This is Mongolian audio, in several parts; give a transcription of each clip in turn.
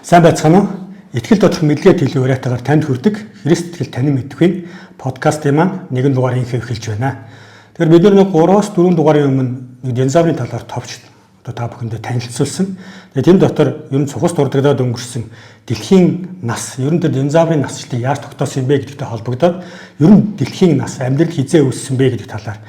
Сайн байцгаана уу? Итгэл доторх мэдлэгээ төлөв уриатаагаар танд хүрдэг Христ итгэл танин мэдвэхийн подкастын маань нэгэн дугаар инхээ эхэлж байна. Тэгэхээр бид нэг 3-аас 4 дугаарын өмнө нэг динозаврын талаар товч одоо та бүхэндээ танилцуулсан. Тэгээд энэ дотор ер нь цухас дурддагдаад өнгөрсөн дэлхийн нас, ер нь тэр динозаврын насчлыг яаж тогтоосон юм бэ гэдэгтэй холбогдоод ер нь дэлхийн нас, амьдрал хизээ үүссэн бэ гэдэг талаар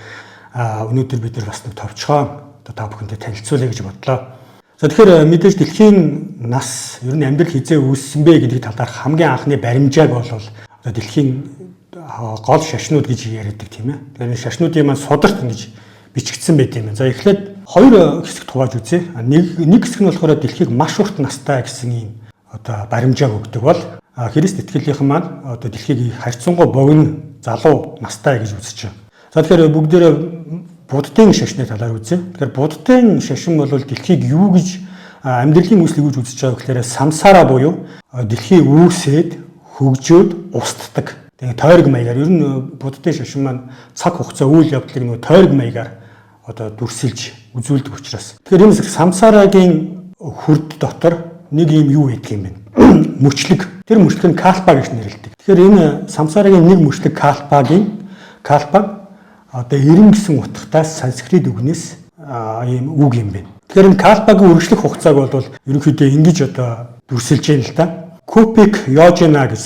өнөөдөр бид нар бас нэг товчхон одоо та бүхэндээ танилцуулъя гэж бодлоо. За тэгэхээр мэдээж дэлхийн нас ер нь амьдрал хизээ үүссэн бэ гэдэг талаар хамгийн анхны баримжааг бол одоо дэлхийн гол шашнууд гэж яриадаг, тийм ээ. Тэгэхээр энэ шашнуудын маань сударт ингэж бичигдсэн байт юм байна. За эхлээд хоёр хэсэгт хувааж үзье. Нэг хэсэг нь болохоор дэлхийг маш урт настай гэсэн ийм одоо баримжааг өгдөг бол Христ итгэлийнхэн маань одоо дэлхийг харьцангуй богино залуу настай гэж үзэж байгаа. За тэгэхээр бүгдээрээ Буддын шашны талаар үзье. Тэгэхээр Буддын шашин бол дэлхийг юу гэж, амьдралын үүслийг юу гэж үзэж байгаа гэхээр самсара буюу дэлхий үүсээд, хөгжөөд устдаг. Тэгээ тойрог маягаар ер нь Буддын шашин маань цаг хугацаа, үйл явдлыг нөгөө тойрог маягаар одоо дүрсэлж үзүүлдэг учраас. Тэгэхээр энэ самсарагийн хүрд дотор нэг юм юу байдаг юм бэ? Мөчлөг. Тэр мөчлөг нь калпа гэж нэрлэдэг. Тэгэхээр энэ самсарагийн нэг мөчлөг калпагийн калпа одоо 90 гэсэн утгатай санскрит үгнээс ийм үг юм байна. Тэгэхээр энэ калпагийн үргэлжлэх хугацааг бол ерөнхийдөө ингэж одоо дүрсэлж байна л да. Купик йожина гэж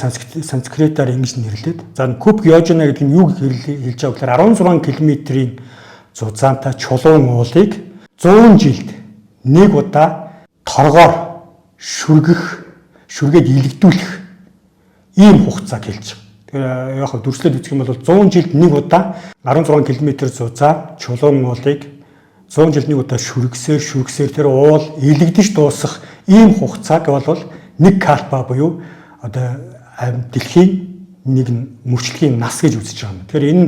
санскритаар ингэж нэрлэдэг. За, купик йожина гэдэг нь юу хэлж байгаа гэхээр 16 км-ийн зузаантай чулуун уулыг 100 жилд нэг удаа торгоор шүргэх, шүргээд илэгдүүлэх ийм хугацааг хэлж байгаа. Тэгэхээр яг хав дүрслээд үзэх юм бол 100 жилд нэг удаа 16 км зузаан чулуун уулыг 100 жилд нэг удаа шүргсээр шүргсээр тэр уул илэгдэж дуусах ийм хугацааг бол нэг калпа буюу одоо дэлхийн нэг мөрчлөгийн нас гэж үзэж байгаа юм. Тэгэхээр энэ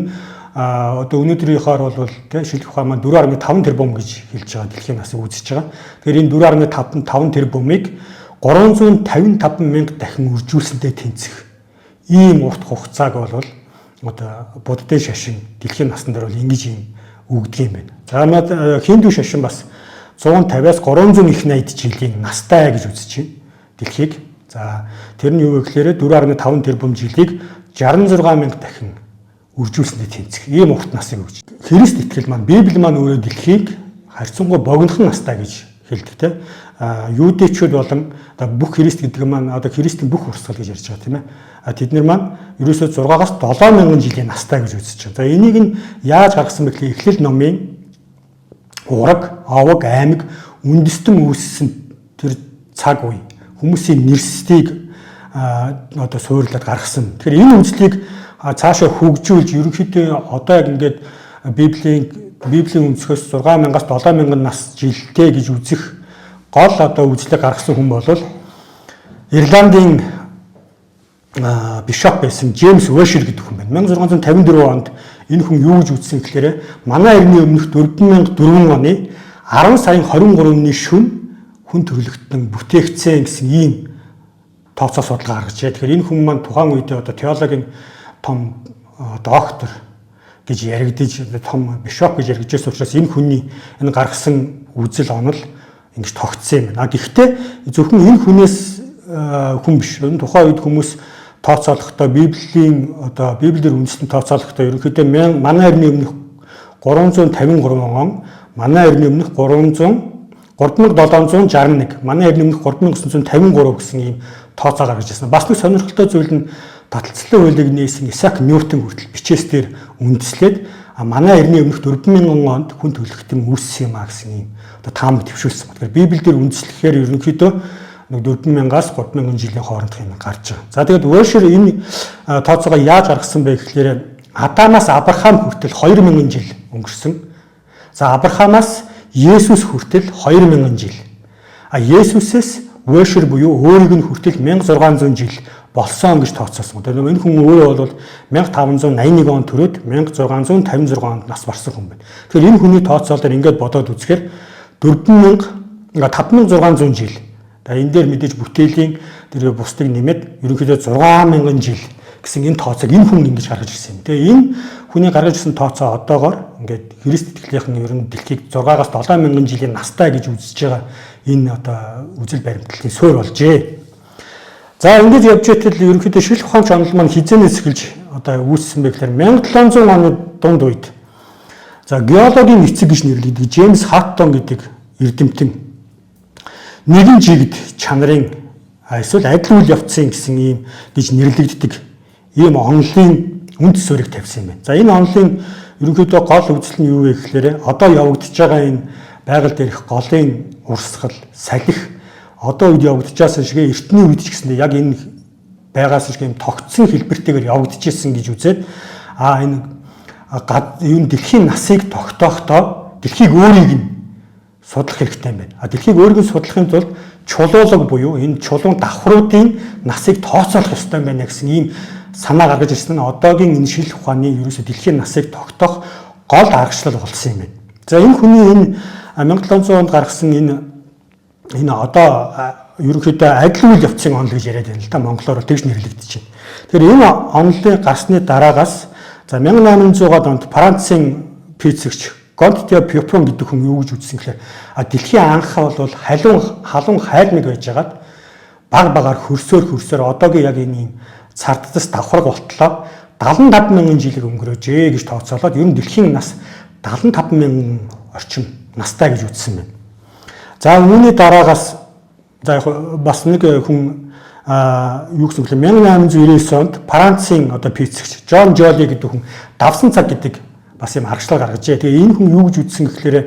одоо өнөөдрийнхөөр бол тэ шилжих ухаан маань 4.5 тэрбум гэж хэлж байгаа дэлхийн насыг үзэж байгаа. Тэгэхээр энэ 4.5 тэрбумыг 355 мянга дахин үржүүлсэнтэй тэнцэх ийм урт хугацааг бол одоо Буддын шашин дэлхийн насан дээр бол ингэж юм өгдөг юм байна. За, мад хиндүү шашин бас 150-аас 300 их 80 жилийн настай гэж үзэж байна дэлхийг. За, тэр нь юу вэ гэхээр 4.5 тэрбум жилийг 66 мянга дахин үржүүлсэндээ тэнцэх ийм урт насыг өгч. Христ итгэл маань, Библи маань өөрөө дэлхийг харьцангуй богинохон настай гэж хэлдэг, те. А юудэчүүд болон одоо бүх Христ гэдэг маань одоо Христийн бүх урсгал гэж ярьж байгаа, тийм ээ. А тэд нар маань ерөөсөө 6-аас 7 мянган жилийн настай гэж үзэж байгаа. За, энийг нь яаж гаргасан бэ гэхээр Эхлэл номын ураг, овог, аймаг үндэстэн үүссэн тэр цаг үе хүмүүсийн нэрсдийг одоо суурлаад гаргасан. Тэгэхээр энэ үзлийг цаашаа хөгжүүлж ерөнхийдөө одоо яг ингээд Библийн өнцгөөс 6000-аас 7000 нас жилтэй гэж үзэх гол одоо үзлийг гаргасан хүн бол Ирландын бишоп байсан Джеймс Уэшер гэдэг хүн байна. 1654 онд энэ хүн юу гэж үзсэн гэхээр манай эртний өмнөх 4004 оны 10 сарын 23-ны шөнө хүн төрөлхтөн бүтээгдсэн гэсэн ийм тооцоо судалгаа гаргажээ. Тэгэхээр энэ хүн маань тухайн үедээ одоо теологийн том доктор гэж яригдж, том бишоп гэж яригдж учраас энэ хүний энэ гаргасан үзэл онол ингэж тогтсон юм байна. Гэхдээ зөвхөн энэ хүнээс хүн биш. Энэ тухайн үед хүмүүс тооцоолохдоо, Библийн одоо Библиэр үндэслэн тооцоолохдоо ерөнхийдөө манай эртний өмнөх 353 он, манай эртний өмнөх 300 3761, манай эртний өмнөх 3953 гэсэн ийм тооцоо гаргаж ирсэн. Бас нэг сонирхолтой зүйл нь таталцлын хуулийг нээсэн Исаак Ньютон хүртэл бичээс дээр үндэслээд манай эртний өмнөх 4000 онд хүн төрөлхтөн үүссэн юм а гэсэн ийм одоо таамаг дэвшүүлсэн. Тэгэхээр Библиэлд үндэслэхээр ерөнхийдөө нэг 4000-аас 3000 жилийн хоорондох юм гарч байгаа. За, тэгээд Вэшер энэ тооцоогоо яаж гаргасан бэ гэхлээр Адамаас Авраам хүртэл 2000 жил өнгөрсөн. За, Авраамаас Есүс хүртэл 2000 жил. А Есүсээс Вэшер буюу өөрийг нь хүртэл 1600 жил болсон гэж тооцоолсон. Тэгэхээр энэ хүн өөрөө бол 1581 он төрөөд 1656 онд нас барсан хүн байна. Тэгэхээр энэ хүний тооцоолоор ингээд бодоод үзэхээр 4000 5600 жил. За, энэ дээр мэдээж бүтээлийн тэр бусдыг нэмээд ерөнхийдөө 6000 жил гэсэн энэ тооцоог энэ хүн ингэж гаргаж ирсэн юм. Тэгээ энэ хүний гаргаж ирсэн тооцоо одоогоор ингээд Христ итгэлийнхэн ер нь дэлхийг 6-аас 7000 жилийн настай гэж үзэж байгаа энэ одоо үзэл баримтлалын суурь болжээ. За, ингэж явж итэл ерөнхийдөө шинжлэх ухаанч онол маань хэзээнээс эхэлж одоо үүссэн бэ гэхээр 1700 оны дунд үед, за, геологийн эцэг гэж нэрлэгддэг Джеймс Хаттон гэдэг эрдэмтэн нэгэн жигд чанарын эсвэл адил үйл явцын гэсэн ийм гэж нэрлэгддэг ийм онолын үндэс суурийг тавьсан юм байна. За, энэ онолын ерөнхийдөө гол үзэл нь юу вэ гэхээр одоо явагдаж байгаа энэ байгаль дээрх голын урсгал, салхи одоо үед явагдаж байсан шиг эртний үед ч гэсэндээ яг энэ байгаас шиг юм тогтсон хэлбэртэйгээр явагдаж исэн гэж үзээд, энэ юу, дэлхийн насыг тогтоохдоо дэлхийг өөрийг нь судлах хэрэгтэй юм байна. А дэлхийг өөрийг нь судлахын тулд чулуулаг буюу энэ чулуун давхруудын насыг тооцоолох ёстой юм байна гэсэн ийм санаа гаргаж ирсэн нь одоогийн энэ шинжлэх ухааны ерөөсө дэлхийн насыг тогтоох гол аргачлал болсон юм байна. За, энэ хүний энэ 1700 онд гаргасан энэ одоо ерөнхийдөө адил үйл явцын онол гэж яриад байна л да. Монголоор бол тэгж нэрлэгдэж байна. Тэгэхээр энэ онолын гарсны дараагаас, за, 1800 онд Францын физикч Готье Пюпон гэдэг хүн юу гэж үзсэн гэхээр дэлхийн анх бол халуун хайлмиг байжгаад баг багаар хөрсөөр хөрсөөр одоогийн яг энэ юм цардцас давхарга болтлоо 75 мянган жилиг өнгөрөөжээ гэж тооцоолоод, ер нь дэлхийн нас 75 мянган орчим настай гэж үзсэн байна. За, үүний дараагаас, за, яг бас нэг хүн юу гэсэн бэлээ, 1899 онд Францын одоо физикч Жон Жоли гэдэг хүн давсан цаг гэдэг бас юм аргачлал гаргажээ. Тэгээ энэ хүн юу гэж үзсэн гэхлээрэ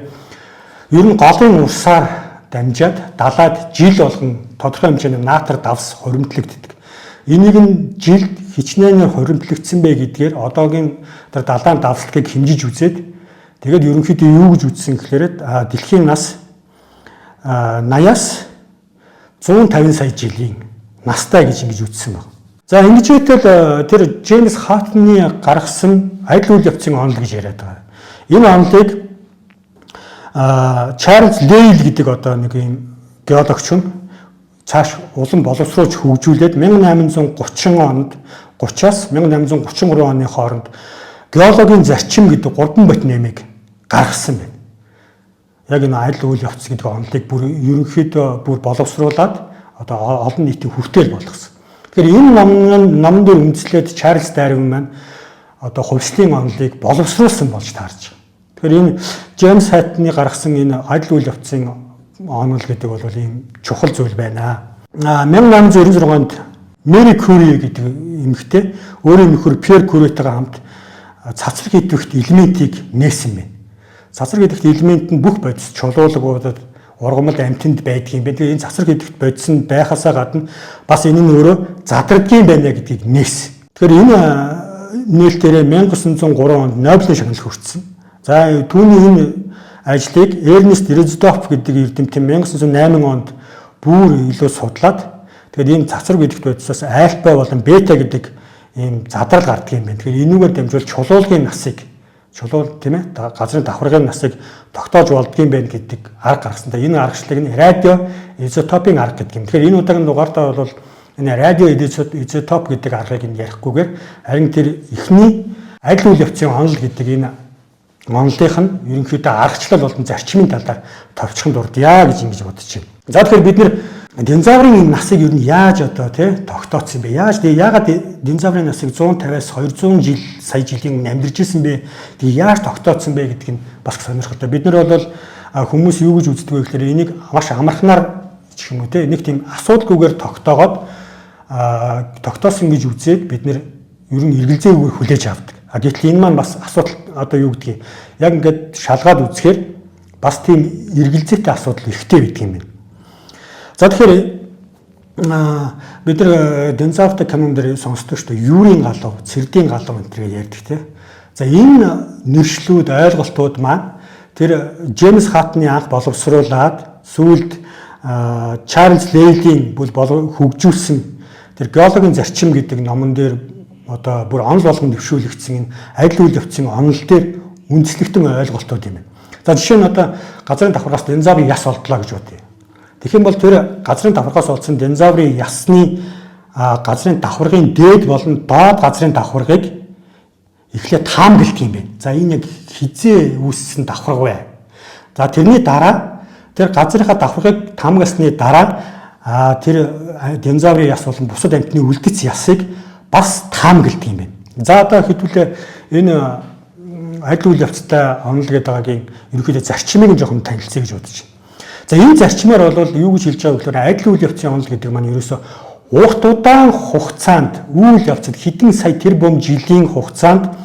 ер нь голын урсаар дамжаад далаад жил болгон тодорхой хэмжээний наатар давс хуримтлагддаг. Энийг нь жилд хичнээнээр хуримтлагдсан бэ гэдгээр одоогийн тэр далайн давслагыг хэмжиж үзээд, тэгээд ерөнхийдөө юу гэж үзсэн гэхлээрэ дэлхийн нас 80-аас 150 сая жилийн настай гэж ингэж үзсэн байна. За, ингэж итэл тэр Джеймс Хаттны гаргасан адил үйл явцын онол гэж яриад байгаа. Энэ онолыг Чарльз Лейл гэдэг одоо нэг юм геологч хүн цааш улам боловсруулж хөгжүүлээд 1830 онд, 30-аас 1833 оны хооронд геологийн зарчим гэдэг 3 бот нэмийг гаргасан байна. Яг энэ адил үйл явц гэдэг онолыг бүр ерөнхийдөө бүр боловсруулад одоо олон нийтийн хүртээл болгосон. Тэгэхээр энэ номон дээр үндэслээд Чарльз Дарвин маань одоо хувьслын онолыг боловсруулсан болж таарч байгаа. Тэгэхээр энэ Джеймс Хаттны гаргасан энэ адил үйл явцын онол гэдэг бол ийм чухал зүйл байна. 1896 онд Мэри Кюри гэдэг эмэгтэй өөрийн нөхөр Пьер Кюритэйгээ хамт цацраг идэвхт элементийг нээсэн байна. Цацраг идэвхт элемент нь бүх бодис, чулуулагуудад, ургамал, амьтанд байдаг юм байна. Тэгээ энэ цацраг идэвхт бодис нь байхасаа гадна бас энэ нь өөрөө задрадгийн байна гэдгийг нээсэн. Тэгэхээр энэ нээлтээрээ 1903 онд Нобелийн шагнал хүртсэн. За, түүний энэ ажлыг Эрнест Резедорф гэдэг эрдэмтэн 1908 онд бүр илүү судлаад, тэгээд ийм цацраг идэвхт бодисоос альфа болон бета гэдэг ийм задрал гардаг юм байна. Тэгэхээр энүүгээр дамжуул чулуулгын насыг, чулуул, тийм ээ, газрын давхаргын насыг тогтоож болдгийм байх гэдэг арга гаргасан. Тэгээ энэ аргачлалыг нь радио изотопын арга гэдэг юм. Тэгэхээр энэ удаагийн дугаартаа бол энэ радио изотоп гэдэг аргыг нь ярихгүйгээр харин тэр эхний адил үйл явцын онол гэдэг энэ онолынх нь ерөнхийдөө аргачлал болон зарчмын талаар товчхон дурдъя гэж ингэж бодож байна. За, тэгэхээр бид нэр динозаврын энэ насыг ер нь яаж одоо тий тогтооцсон бэ? Яаж тэгээ яагаад динозаврын насыг 150-аас 200 жил сая жилийн өмнө амьдарч ирсэн бэ? Тэгээ яаж тогтооцсон бэ гэдг нь бас сонирхолтой. Бид нар бол хүмүүс юу гэж үздэг вэ гэхээр энийг маш амархнаар ч юм уу тий нэг тийм асуудалгүйгээр тогтоогоод тогтоосон гэж үзээд бид нэр ер нь эргэлзээгүйгээр хүлээж авдаг. А гэтэл энэ маань бас асуудал, одоо юу гэдгийг яг ингээд шалгаад үзэхээр бас тийм эргэлзээтэй асуудал ихтэй байдаг юм байна. За, тэгэхээр бид нар динозавртай кинон дээр сонсдог шүү дээ. Юрийн галуу, Цэрдийн галуу энэ төр ярьдаг тий. За, энэ нэршлүүд, ойлголтууд маань тэр Джеймс Хаттны анх боловсруулад сүүлд Чарльз Лейлийн бүр хөгжүүлсэн тэр геологийн зарчим гэдэг номон дээр одоо бүр онол болгон дэвшүүлэгдсэн энэ адил үйл явцын онол дээр үндэслэгдэн ойлголтууд юм байна. За, жишээ нь одоо газрын давхаргаас динозаврын яс олдлоо гэж бодъё. Тэгэх юм бол тэр газрын давхаргаас олдсон динозаврын ясны газрын давхаргын дээд болон доод газрын давхаргыг эхлээд таамаглах юм байна. За, энэ яг хизээ үүссэн давхарга вэ? За, тэрний дараа тэр газрынхаа давхаргыг таамагласны дараа Тэр динозаврын яс болон бусад амьтны үлдэц ясыг бас таамагладаг юм байна. За одоо хэдүүлээ энэ адил үйл явцтай онол гэдэг байгаагийн ерөнхийдөө зарчмыг нь жоохон танилцъя гэж бодож байна. За энэ зарчмаар бол юу гэж хэлж байгаа вэ гэхээр адил үйл явцын онол гэдэг маань ерөөсөө урт удаан хугацаанд үйл явцад хэдэн сая тэрбум жилийн хугацаанд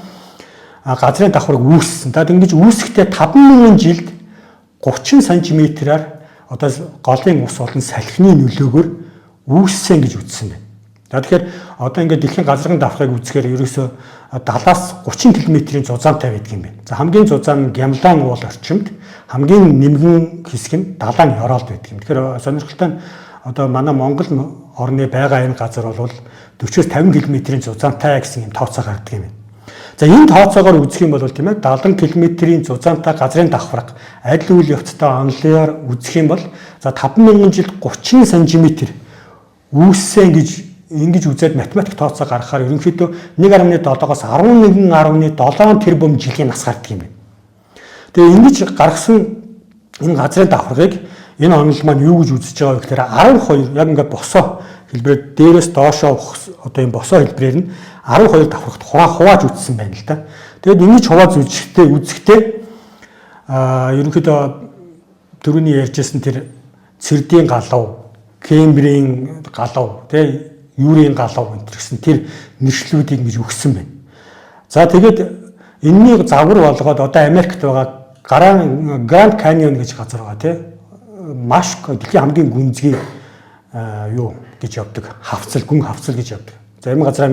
газрын давхарг үүссэн. За ингэж үүсэхдээ 5000 жилд 30 см-аар одоо голын ус болон салхины нөлөөгөөр үүссэн гэж үзсэн байна. За тэгэхээр одоо ингээд дэлхийн газрын давхрыг үзэхээр ерөөсөө 70-аас 30 км-ийн зузаантай байдаг юм байна. За хамгийн зузаан нь Гямлан уул орчимд, хамгийн нэмгэн хэсэг нь далайн ёроолд байдаг юм. Тэгэхээр сонирхолтой нь одоо манай Монгол орны байгаа энэ газар бол 40-оос 50 км-ийн зузаантай гэсэн юм тооцоо гаргадаг юм байна. За энэ тооцоогоор үзэх юм бол тийм ээ 70 км-ийн зузаантай газрын давхарга адил үйл явцтай онолоор үзэх юм бол за 5000 жилд 30 см үүссэн гэж ингэж үзээд математик тооцоо гаргахаар ерөнхийдөө 1.7-оос 11.7 тэрбум жилийн нас гардаг юм байна. Тэгээ ингэж гаргасан энэ газрын давхаргыг энэ онол маань юу гэж үзэж байгаа вэ гэхээр 12 яг ингээд босоо хэлбэрээр дээрээс доошоо одоо энэ босоо хэлбэрээр нь 12 давхаргт хувааж үзсэн байна л да. Тэгээд ингэж хувааж үзэхдээ ерөнхийдөө түрүүний ярьжсэн тэр цэрдийн галав, Кембрийн галав, тэ Юрийн галав энэ гэсэн тэр нэршлүүдийг ингэж өгсөн байна. За тэгээд энэнийг загвар болгоод одоо Америкт байгаа Гранд Каньон гэж газар байгаа тий. Маш дэлхийн хамгийн гүнзгий юу гэж явдаг. Хавцал, гүн хавцал гэж явдаг. Зарим газараа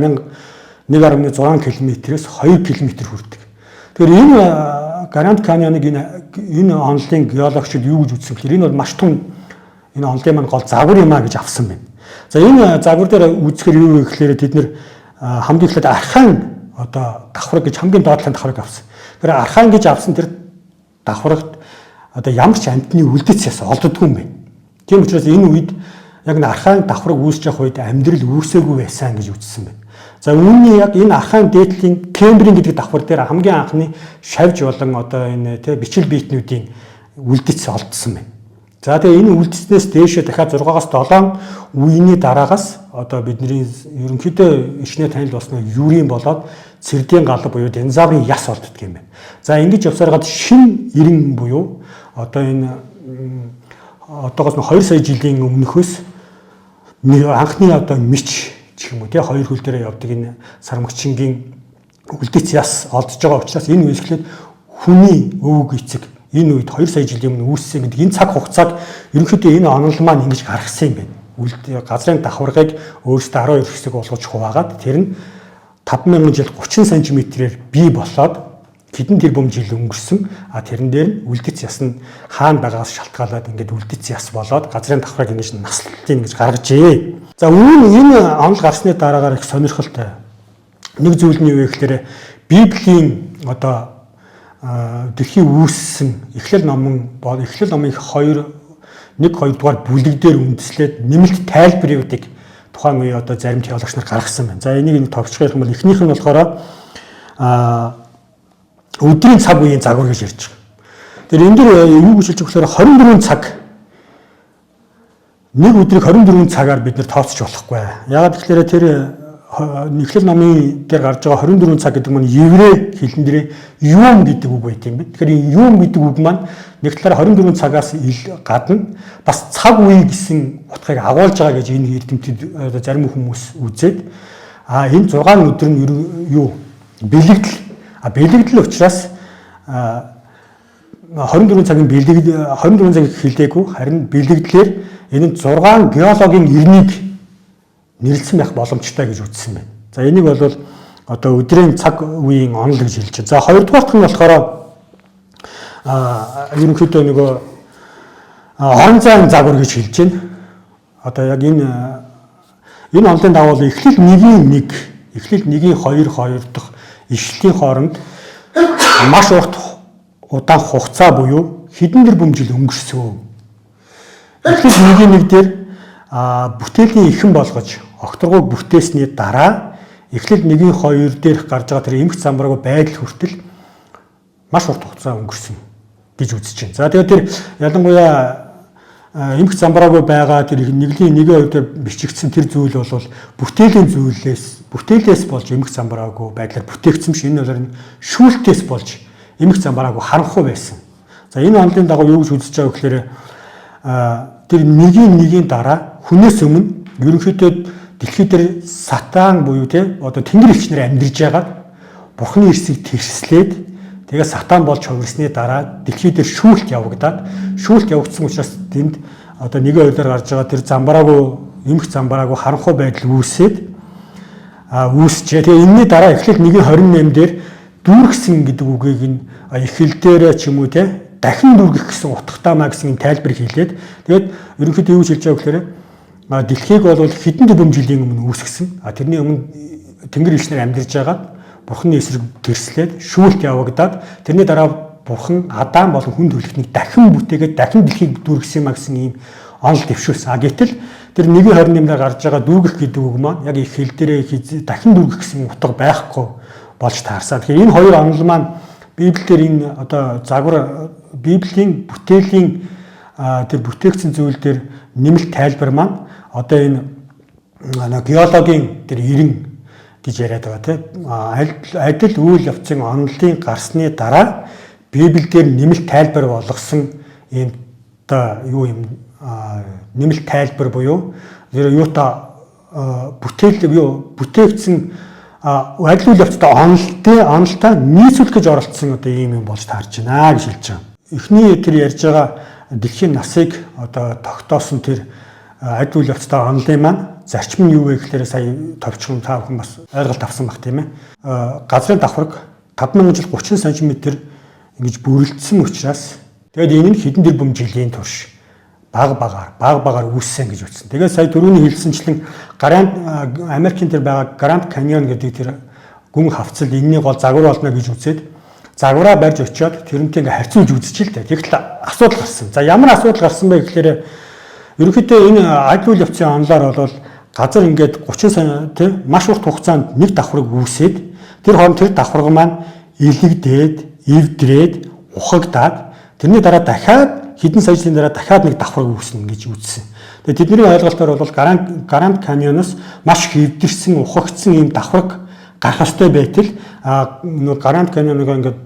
1.6 км-ээс 2 км хүрдэг. Тэгэхээр энэ Гранд Каньоныг энэ онолын геологчид юу гэж үзсэн гэхээр энэ бол маш том энэ онолын маань гол загвар юм а гэж авсан байна. За энэ загвар дээр үзэхээр юу вэ гэхээр тэд нэр хамгийн эхлээд архаан одоо давхраг гэж хамгийн доотлын давхраг авсан. Тэгэхээр архаан гэж авсан тэр давхрагт одоо ямар ч амьтны үлдэц яс олддоггүй юм байна. Тийм учраас энэ үед яг н архаан давхраг үүсэж явах үед амьдрал үүсээгүй байсан гэж үзсэн байна. За үүний яг энэ архаан дээдлийн Кембрийн гэдэг давхар дээр хамгийн анхны шавж болон одоо энэ тэ бичил биетнүүдийн үлдэц олдсон байна. За тэгээ энэ үлдснээс дээшээ дахиад 6-аас 7 үений дараагаас одоо бидний ерөнхийдөө ичнэ танил болсноо юрийн болоод цэрдийн галав буюу динозаврын яс олддог юм байна. За ингэж явсараад шин эрен буюу одоо энэ одоогоос 2 сая жилийн өмнөхөөс анхны одоо мич гэх юм уу тий хоёр хөл дээрээ явдаг энэ сармагчингийн үлдэц яс олдож байгаа учраас энэ үеэс эхлээд хүний өвөг эцэг энэ үед 2 сая жилийн өмнө үүссэн гэдэг энэ цаг хугацааг ерөнхийдөө энэ онол маань ингэж гаргасан юм байна. Үлд газрын давхаргыг өөрөөсөө 12 хэсэг болгож хуваагаад тэр нь 5000 жил 30 см-ээр бий болоод хэдэн тэрбум жил өнгөрсөн. А тэрэн дээр нь үлдэц яс нь хаана байгаагаас шалтгаалаад ингээд үлдэц яс болоод газрын давхрыг ингэж наслалтыг ингэж гаргажээ. За үүн энэ онол гарсны дараагаар их сонирхолтой нэг зүйл нь юу вэ гэхээр Библийн одоо дэлхийн үүссэн Эхлэл номон бол Эхлэл номын 2 1 2 дугаар бүлэг дээр үндэслээд нэмэлт тайлбаруудыг тухайн үе одоо зарим теологч нар гаргасан байна. За энийг нэг товчхох юм бол эхнийх нь болохоор өдрийн цаг үеийн загвар гэж ярьж байгаа. Тэр энэ дэр юу гэж хэлж байгаа гэхээр 24 цаг нэг өдрийг 24 цагаар бид нэр тооцож болохгүй. Яагаад гэхээр тэр Эхлэл номын дээр гарч байгаа 24 цаг гэдэг маань еврей хэлэн дээр юм гэдэг үг байт юм байна. Тэгэхээр энэ юм гэдэг үг маань нэг талаараа 24 цагаас гадна бас цаг үе гэсэн утгыг агуулж байгаа гэж энэ эрдэмтэд зарим хүмүүс үзээд энэ 6 өдөр нь юу бэлэгдэл. Бэлэгдэл учраас 24 цагийн бэлэгдэл 24 цагийг хэлээгүй харин бэлэгдлэр энэ нь 6 геологийн эрнийг нэрлсэн байх боломжтой гэж үзсэн байна. За энийг бол одоо өдрийн цаг үеийн онол гэж хэлж байна. За хоёрдугаарт нь болохоор ерөнхийдөө нөгөө орон зайн загвар гэж хэлж байна. Одоо яг энэ онолын дагуу Эхлэл 1-ийн 1, Эхлэл 1-ийн 2 2 дахь ишлэлийн хооронд маш урт удаан хугацаа буюу хэдэн тэрбум жил өнгөрсөн. Эхлэл 1-ийн 1 дээр бүтээлийн ихэн болгож огторгуйг бүтээсний дараа Эхлэл 1-ийн 2 дээрх гарч байгаа тэр эмх замбраагүй байдал хүртэл маш урт хугацаа өнгөрсөн гэж үзэж байна. За тэгээд тэр ялангуяа Эмх замбраагүй байгаа тэр нэглийн нэгэн хувьд бичигдсэн тэр зүйл бол бүтээлийн зүйлээс, бүтээлээс болж эмх замбраагүй байдлаар бүтээгдсэн биш. Энэ бол шүүлтээс болж эмх замбраагүй харанхуй байсан. За, энэ онолын дагуу юу гэж үзэж байгаа гэхээр тэр нэгийн нэгийн дараа хүнээс өмнө ерөнхийдөө дэлхий дээр сатан буюу те одоо тэнгэр элчнэр амьдарж байгаад Бурхны эрсийг тэрслээд, тэгээ сатан болж хувирсны дараа дэлхий дээр шүүлт явагдаад, шүүлт явагдсан учраас тэнд одоо нэгэн хувиар гарч байгаа тэр замбраагүй, эмх замбраагүй харанхуй байдал үүсээд үүсчээ. Тэгээ энэний дараа Эхлэл 1:28 дээр дүүргэсэн гэдэг үгийг нь эхэл дээр ч юм уу те дахин дүүргэх гэсэн утгатай маа гэсэн юм тайлбар хийлээд, тэгээд ерөнхийдөө юу гэж хэлж байгаа гэхээр дэлхийг бол хэдэн тэрбум жилийн өмнө үүсгэсэн. А тэрний өмнө тэнгэр элчнэр амьдарч байгаад Бурхны эсрэг тэрслээд, шүүлт явагдаад, тэрний дараа Бурхан Адам болон хүн төрөлхтнийг дахин бүтээгээд, дахин дэлхийг дүүргэсэн юм а гэсэн ийм онол дэвшүүлсэн. А гэтэл тэр 1:28 дээр гарч байгаа дүүргэх гэдэг үг маань яг их хэл дээрээ дахин дүүргэх гэсэн утга байхгүй болж таарсан. Тэгэхээр энэ хоёр онол маань Библиэлд энэ одоо загвар, Библийн бүтээлийн тэр бүтээгдсэн зүйл дээр нэмэлт тайлбар маань одоо энэ геологийн тэр 90 гэж яриад байгаа, тийм, адил үйл явцын онолын гарсны дараа Библиэлд нэмэлт тайлбар болгосон ийм одоо юу юм, нэмэлт тайлбар буюу тэр юута бүтээл юу бүтээгдсэн адил үйл явцтай онолтой нийцүүлэх гэж оролцсон одоо ийм юм болж таарч байна гэж хэлж байгаа. Эхний тэр ярьж байгаа дэлхийн насыг одоо тогтоосон тэр адил үйл явцтай онолын маань зарчим нь юу вэ гэхээр сая товчхон та бүхэн бас ойлголт авсан баг, тийм ээ. Газрын давхарга 5000 жил 30 см ингэж бүрэлдсэн учраас тэгээд энэ нь хэдэн тэрбум жилийн турш баг багаар баг багаар үүссэн гэж үзсэн. Тэгээд сая түрүүний хэлсэнчлэн Гранд Америкийн тэр байгаа Гранд Каньон гэдэг тэр гүн хавцал энэний гол загвар болно гэж үзээд, загвараа барьж очиод тэрнтэй ингээ харьцуулж үзчихэл дээ. Тэгтэл асуудал гарсан. За, ямар асуудал гарсан бэ гэхээр ерөнхийдөө энэ адил үйл явцын онолоор бол газар ингээд 30 сая тий маш урт хугацаанд нэг давхраг үүсээд, тэр хооронд тэр давхарга маань илэгдээд, эвдрээд, ухагдаад, тэрний дараа дахиад хэдэн сая жилийн дараа дахиад нэг давхарга үүснэ гэж үзсэн. Тэгээ тэдний ойлголтоор бол Гранд Каньоноос маш их эвдэрсэн, ухагдсан ийм давхарга гарах ёстой байтал нөгөө Гранд Каньоныг ингээд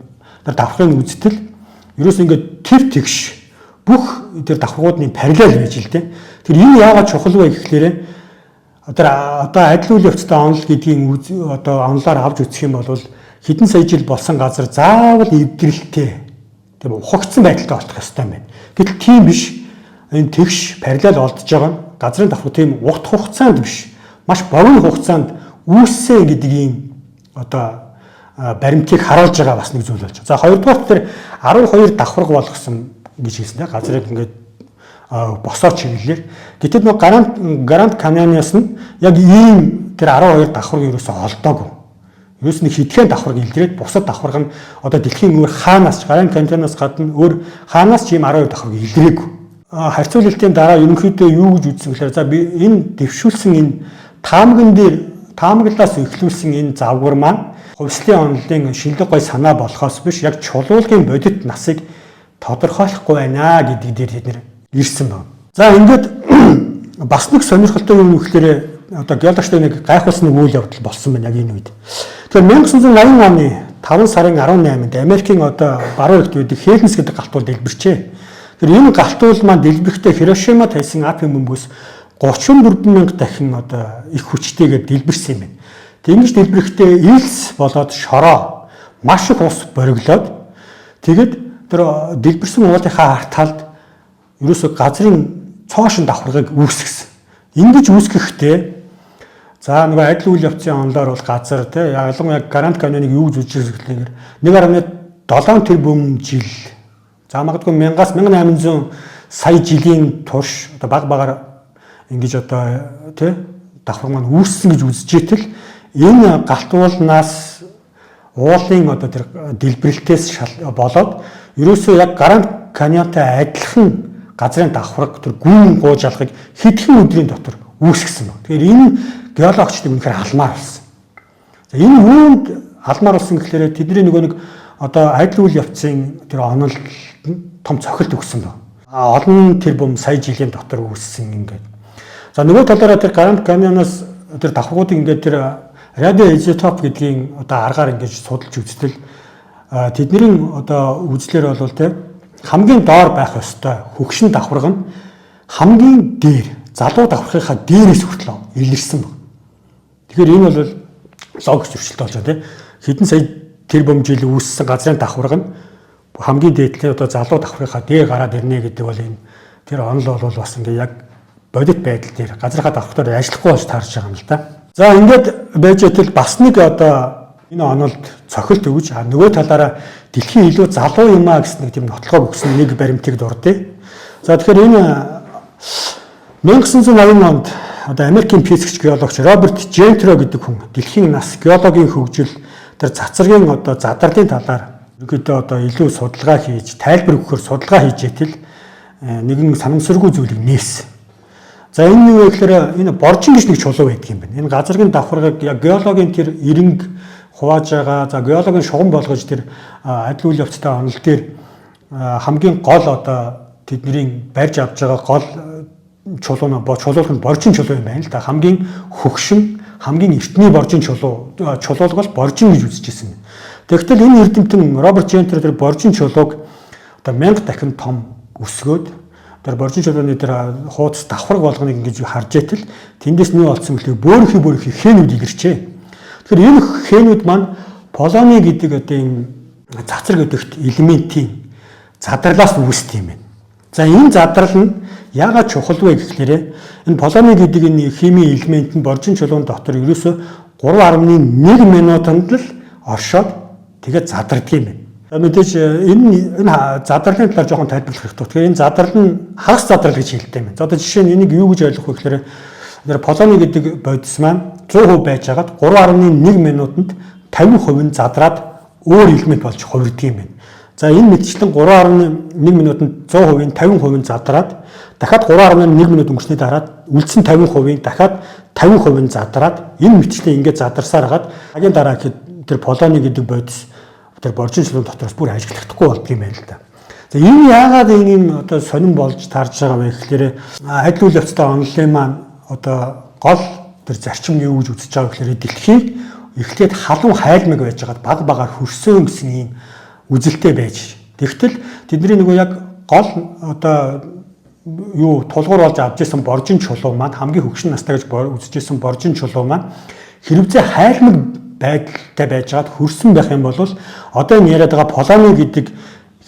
тэр давхрыг үзтэл ерөөс ингээд тэр тэгш бүх тэр давхаргуудны параллел байж л дээ. Тэр энэ яагаад чухал вэ гэхлээрэ одоо адил үйл явцтай онол гэдгийг одоо онолоор авч үзэх юм бол хэдэн сая жил болсон газар заавал эвдрэлтэй, тийм, ухагдсан байдалтай болох ёстой юм байна. Гэтэл тийм биш. Энэ тэгш параллел олдож байгаа нь газрын давхарга тийм урт хугацаанд биш. Маш богино хугацаанд үүссэн гэдэг ийм одоо баримтыг харуулж байгаа бас нэг зүйл болж байгаа. За, хоёрдугаар тэр 12 давхарга болгосон гэж хэлсэн, тийм, газрыг ингээд босоо чиглэлээр. Гэтэл нөгөө Гранд Каньоноос нь яг ийм тэр 12 давхарга ерөөсөө олдоогүй. Ерөөс нэг хэдхэн давхарга илрээд, бусад давхарга нь одоо дэлхийн өөр хаанаас ч, Гранд Каньоноос гадна өөр хаанаас ч ийм 12 давхарга илрээгүй. Харьцуулалтын дараа ерөнхийдөө юу гэж үзсэн гэхээр за би энэ дэвшүүлсэн энэ таамган дээр таамаглалаас эхлүүлсэн энэ загвар маань хувьслын онолын шинэлэг гой санаа болохоос биш, яг чулуулгын бодит насыг тодорхойлохгүй байна гэдэг дээр тэд нэр ирсэн байна. За, ингээд бас нэг сонирхолтой юм гэхээр одоо геологчдын нэг гайхуулсан нэг үйл явдал болсон байна яг энэ үед. Тэгэхээр 1980 оны 5 сарын 18-нд Америкийн одоо баруун эрэгт байдаг Хеленс гэдэг галтуул дэлбэрчээ. Тэр энэ галтуул маань дэлбэрэхдээ Хирошима тавьсан атомын бөмбөгөөс 34 мянга дахин одоо их хүчтэйгээр дэлбэрсэн юм байна. Тэнгэж дэлбэрэхдээ илс болоод шороо маш их ус бориглоод, тэгээд тэр дэлбэрсэн уулынхаа ард талд ерөөсө газрын цоошин давхаргыг үүсгэсэн. Ингэж үүсгэхдээ за нөгөө адил үйл явцын онолоор бол газар тий ялангуяа Гранд Каньоныг юу гэж үзэж гэхлээр 1.7 тэрбум жил, за магадгүй 1000-аас 1800 сая жилийн турш одоо баг багаар ингэж одоо тий давхарга маань үүссэн гэж үзэж итэл энэ галтуулнаас, уулын одоо тэр дэлбэрэлтээс болоод ерөөсөө яг Гранд Каньонтай адилхан газрын давхарга, тэр гүн гуужалгыг хэдхэн өдрийн дотор үүсгэсэн баг. Тэгэхээр энэ геологчдыг үнэхээр алмаар болсон. За, энэ юунд алмаар болсон гэхээр тэдний нөгөө нэг одоо адил үйл явцын тэр онол том цохилт өгсөн баг. Олон тэрбум сая жилийн дотор үүссэн ингээд. За нөгөө талаараа тэр Гранд Каньоноос тэр давхаргуудыг ингээд тэр радиоизотоп гэдгийн одоо аргаар ингэж судалж үзтэл тэдний одоо үзлэр бол те хамгийн доор байх ёстой хөгшин давхарга нь хамгийн дээр залуу давхаргынхаа дээрээс хүртэл илэрсэн баг. Тэгэхээр энэ бол логик зөрчилтэй болж байгаа тийм. Хэдэн сая тэрбум жил үүссэн газрын давхарга нь хамгийн дээдлийн одоо залуу давхаргынхаа дээр гараад ирнэ гэдэг бол энэ тэр онол бол бас ингээ яг бодит байдал дээр газрынхаа давхаргаар ажиллахгүй болж таарч байгаа юм л да. За ингээд байж итэл бас нэг одоо энэ онолд цохилт өгж нөгөө талаараа дэлхийн илүү залуу юм а гэсэн нэг тийм нотлогоо өгсөн нэг баримтыг дурдъя. За тэгэхээр энэ 1980 онд одоо Америкийн физикч геологч Роберт Джентро гэдэг хүн дэлхийн нас геологийн хөгжил тэр цацрагийн одоо задарлын талаар ерөнхийдөө одоо илүү судалгаа хийж тайлбар өгөхөөр судалгаа хийж итэл нэгэн санамсаргүй зүйлийг нээсэн. За энэ юу вэ гэхээр энэ боржин гэж нэг чулуу байдаг юм байна. Энэ газаргийн давхаргыг яг геологийн тэр эренг хувааж байгаа. За геологийн шугам болгож тэр адил үйл явцтай онол дээр хамгийн гол одоо тэдний барьж авч байгаа гол чулуу нь чулуулах нь боржин чулуу юм байна л да. Хамгийн хөгшин, хамгийн эртний боржин чулуу чулуулга бол боржин гэж үзэж байсан. Тэгтэл энэ эрдэмтэн Роберт Джентер тэр боржин чулууг одоо 1000 дахин том өсгөөд тэр боржин чулууны тэр хууц давхарг болгоныг ингэж харж итэл тэндээс нь юу олсон бэлээ бөөрөхий хэнүүд илэрчээ. Тэгэхээр энэ хэнүүд маань полони гэдэг одоо энэ цацраг гэдэгт элементийн задарлаас үүсдэг юм байна. За энэ задрал нь яагаад чухал вэ гэхлээрэ энэ полони гэдэг энэ химийн элемент нь боржин чулуун дотор ерөөсөө 3.1 минутанд л оршоод тэгээд задардаг юм байна. За мэдээж энэ задарлын талаар жоохон тайлбарлах хэрэгтэй. Тэгэхээр энэ задрал нь хагас задрал гэж хэлдэг юм байна. За одоо жишээ нь энийг юу гэж ойлгох вэ гэхлээрэ тэр полони гэдэг бодис маань 100% байж хагаад 3.1 минутанд 50% нь задраад өөр элемент болж хувирдаг юм байна. За энэ мэтчлэн 3.1 минутанд 100%-ийн 50% нь задраад дахиад 3.1 минут өнгөрсний дараа үлдсэн 50%-ийн дахиад 50% нь задраад энэ мэтчлэн ингээд задарсаар хагаад цагийн дараа гэхэд тэр полони гэдэг бодис тэр боржин чулуун дотроос бүр ажиглахдаггүй болдго юм байна л да. За энэ яагаад энэ юм одоо сонирн болж таарж байгаа вэ гэхлээр адил үйл явцтай онолын маань одоо гол тэр зарчим нь юу гэж үзэж байгаа гэхлээр дэлхийг эхлээд халуун хайлмаг байж байгаад баг багаар хөрсөн гэсэн ийм үзэлтэй байж. Тэгтэл тэдний нөгөө яг гол одоо юу тулгуур болж авч исэн боржин чулуу маань хамгийн хөгшин настай гэж үзэж исэн боржин чулуу маань хэрвээ хайлмаг байдалтай байжгаад хөрсөн байх юм бол одоо энэ яриад байгаа полони гэдэг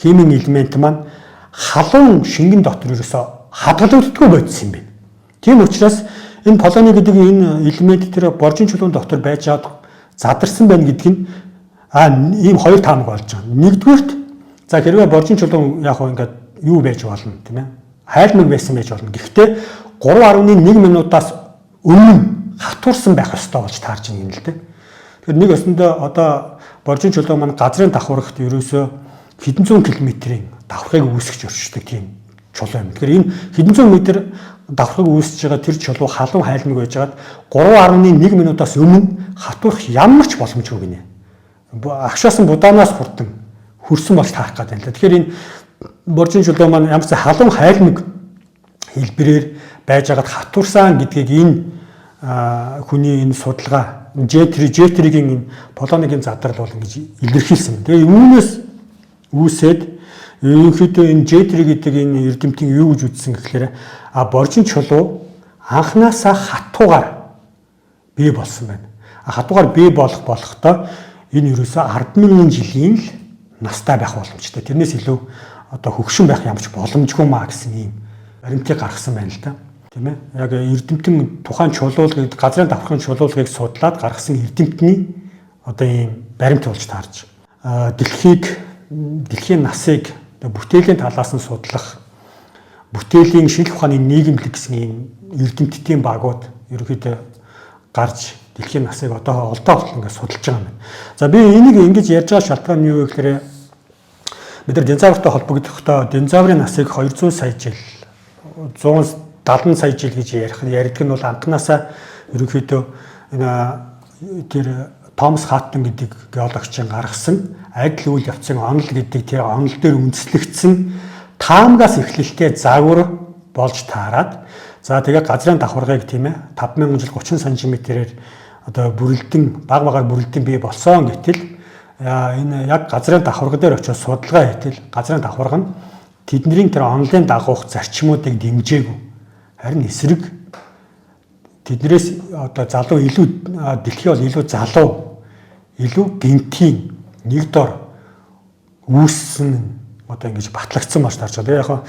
химийн элемент маань халуун шингэн дотор ерөөсөө хадгалагддаггүй бодис юм байна. Тийм учраас энэ полони гэдэг энэ элемент тэр боржин чулуун дотор байжгаад задарсан байна гэдг нь ийм хоёр таамаг болж байгаа. Нэгдүгüүрт за хэрвээ боржин чулуун яг хөө ингээд юу байж болно тийм ээ. Хайлмаг байсан байж болно. Гэхдээ 3.1 минутаас өмнө хатуурсан байх ёстой болж таарч байгаа юм л дээ. Тэгэхээр нэг өсөндөө одоо боржин чулуу маань газрын давхаргт ерөөсөө хэдэн зуун километрийн давхаргыг үүсгэж өршдөг тийм чулуу юм. Тэгэхээр энэ хэдэн зуун метр давхаргыг үүсгэж байгаа тэр чулуу халуун хайлмаг байжгаад 3.1 минутаас өмнө хатуурах ямар ч боломжгүй гинэ. Агшаасан будаанаас хурдан хөрсөн болж таарах гэдэг юм л да. Тэгэхээр энэ боржин чулуу маань ямар ч халуун хайлмаг хэлбэрээр байжгаад хатуурсан гэдгийг энэ хүний энэ судалгаа J3-гийн энэ полонигийн задрал бол ингэж илэрхийлсэн. Тэгээ үүнээс үүсээд ерөнхийдөө энэ J3 гэдэг энэ эрдэмтэн юу гэж үзсэн гэхлээр боржин чулуу анханасаа хатуугаар бий болсон байна. Хатуугаар бий болох болохдоо энэ ерөөсөө 10,000 жилийн л настай байх боломжтой. Тэрнээс илүү одоо хөгшин байх ямар ч боломжгүй маа гэсэн ийм баримтыг гаргасан байна л да. Тийм ээ. Яг эрдэмтэн тухайн чулуулгыг газрын давхаргын чулуулгыг судлаад гаргасан эрдэмтний одоо ийм баримт болж таарч. Дэлхийн насыг бүтээлийн талаас нь судлах бүтээлийн шинжлэх ухааны нийгэмлэг гэсэн ийм эрдэмтдийн багууд ерөнхийдөө гарч дэлхийн насыг одоо олдоо болтол ингээд судалж байгаа юм байна. За би энийг ингэж ярьж байгаа шалтгаан нь юу вэ гэхээр бид нар динозавртай холбогдохдоо динозаврын насыг 200 сая жил 170 сая жил гэж ярьдаг нь бол анханасаа ерөнхийдөө энэ тэр Томас Хаттон гэдэг геологчийн гаргасан адил үйл явцын онол гэдэг тэр онол дээр үндэслэгдсэн таамгаас эхлэлтэй загвар болж таарад, за тэгээ газрын давхаргыг, тийм ээ, 5000 жил 30 см-ээр одоо бүрэлдэн баг багаар бүрэлдэн бий болсон гэтэл энэ яг газрын давхарга дээр очиод судалгаа хийтэл газрын давхарга нь тэдний тэр онлын дагуух зарчмуудыг дэмжээгүй. Харин эсрэг тэднээс одоо залуу, илүү дэлхий бол илүү залуу, илүү гэнэтийн нэг дор үүссэн одоо ингэж батлагдсан болж таарч байгаа. Тэгээ яг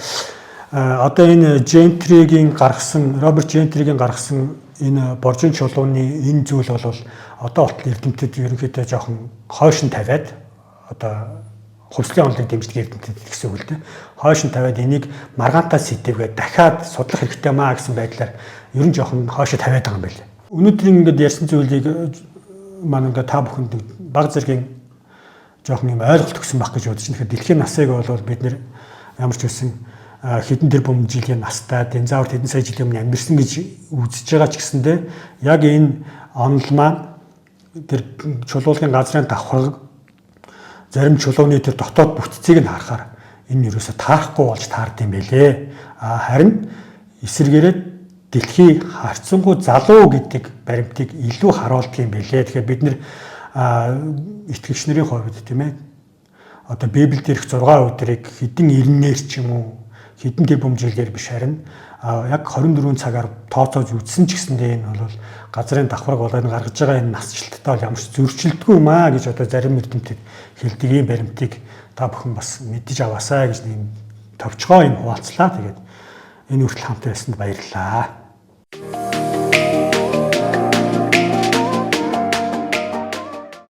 одоо энэ Джентригийн гаргасан, Роберт Джентригийн гаргасан энэ боржин чулууны энэ зүйл бол одоо болтол эрдэмтэд ерөнхийдөө жоохон хойш нь тавиад, одоо хувьслын онолыг дэмждэг эрдэмтэд гэсэн үг л дээ. Хойш нь тавиад, энийг маргаантай сэдэвгээ дахиад судлах хэрэгтэй маа гэсэн байдлаар ер нь жоохон хоошо тавиад байгаа юм байна. Өнөөдрийн ингээд ярьсан зүйлийг маань ингээд та бүхэнд баг зэргийн жоохон юм ойлголт өгсөн байх гэж бодож байна. Тэгэхээр дэлхийн насыг бол бид нэр ямар ч үсэн хэдэн тэрбум жилийн настай динозавр хэдэн сая жилийн өмнө амьдэрсэн гэж үзэж байгаа ч гэсэндээ яг энэ онол маань тэр чулуулгын газрын давхарга, зарим чулууны тэр дотоод бүтцийг нь харахаар энэ юусоо таарахгүй болж таард юм бэлээ. А харин эсвэргээрээ дэлхий харьцангуй залуу гэдэг баримтыг илүү харуулдаг юм бэлээ. Тэгэхээр бид нэр итгэгч нарын хувьд, тийм ээ, одоо Библиэд ирэх 6 өдрийг хэдэн 90-ээр ч юм уу, хэдэн тэрбум жилээр биш, харин яг 24 цагаар тооцоож үзсэн ч гэсэндээ энэ бол газрын давхарга болоод гаргаж байгаа энэ насжилттай бол ямар ч зөрчилдгүй юм аа гэж одоо зарим эрдэмтэд хэлдэг ийм баримтыг та бүхэн бас мэдэж аваасай гэж нэг товчгоо юм хуваалцлаа. Тэгээд энэ хүртэл хамт байсанд баярлалаа.